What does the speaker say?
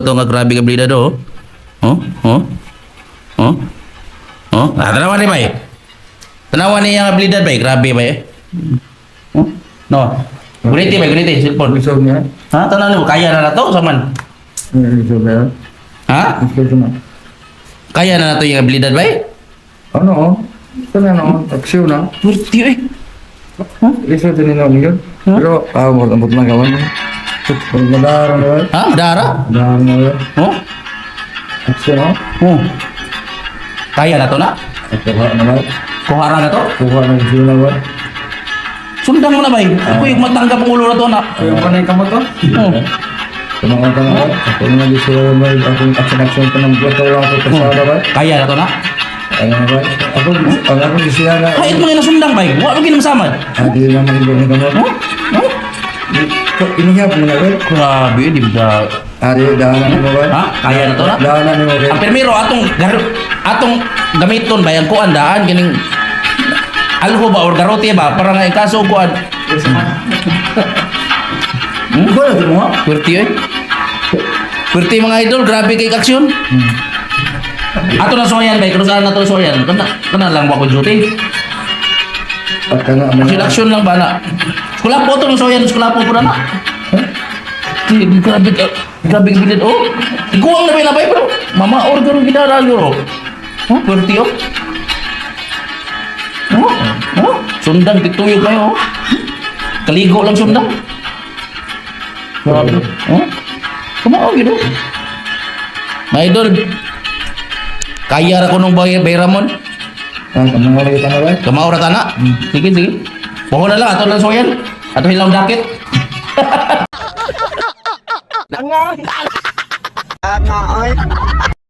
to nga grabe ka blida do. Oh, oh. Oh. Oh, ah, tanawa ni bay. Tanawa ni ang abilidad bay, grabe bay. Oh, no. Guniti bay, guniti cellphone. Lisod niya. Ha, tanaw nimo kaya na nato sa man. Lisod niya. Ha? Lisod na. Kaya na nato yung abilidad bay? Ano oh? Ito na no, aksyon na. Purti eh. Lisod din na yun. Pero, ah, ambot na gawan. Madara na ba? Ha, dara? Madara na ba? Oh. Aksyon na. Oh. Kaya na to na? At kuha na ba? Kuha ra na to? Kuha na siya na ba? Sundan mo na bay. Ako yung matanggap ang ulo na to na. Kaya pa na yung kamot to? Oh. Tumangon ka na ba? Ako na lisod na ba? Akong aksyon-aksyon pa ng buto lang ako pasada ba? Kaya na to na? Ano na ba? Ako, ang akong gisiya na. Kahit mga nasundang bay, wa lagi naman. Ah, di na man yung kamot. Oh? Oh? Inihap mo na ba? Grabe, di ba? Ari, dahanan mo ba? Ha? Kaya na to na? Dahanan mo ba? Ang primero atong atong gamiton bay ang kuan daan kining alho ba or garote ba para nga ikaso kuan. Kuha na mo? Pwerte eh. Pwerte mga idol, grabe kay aksyon. Ato na soyan bay, kung saan na to soyan. Kana kana lang wa ko duty. Pagka nga, Aksyon aksyon lang ba na. Skula po to ng soyan, skula po po na na. Di, di, grabe grabe bilid oh. Iguang na bay na bay pero mama or garo gidara garo. Oh, pwerte oh. Oh, oh, sundan tituyog kayo oh. Kaligo lang sundan. Grabe. Oh. Kumao gid oh. Mga idol, kaya ra ko nung bay bayramon. Ah, kamang wala kita na ba? Kamao ra tana. Sige, sige. Buho na lang ato lang soyan. Ato hilaw dakit. Nga, oy.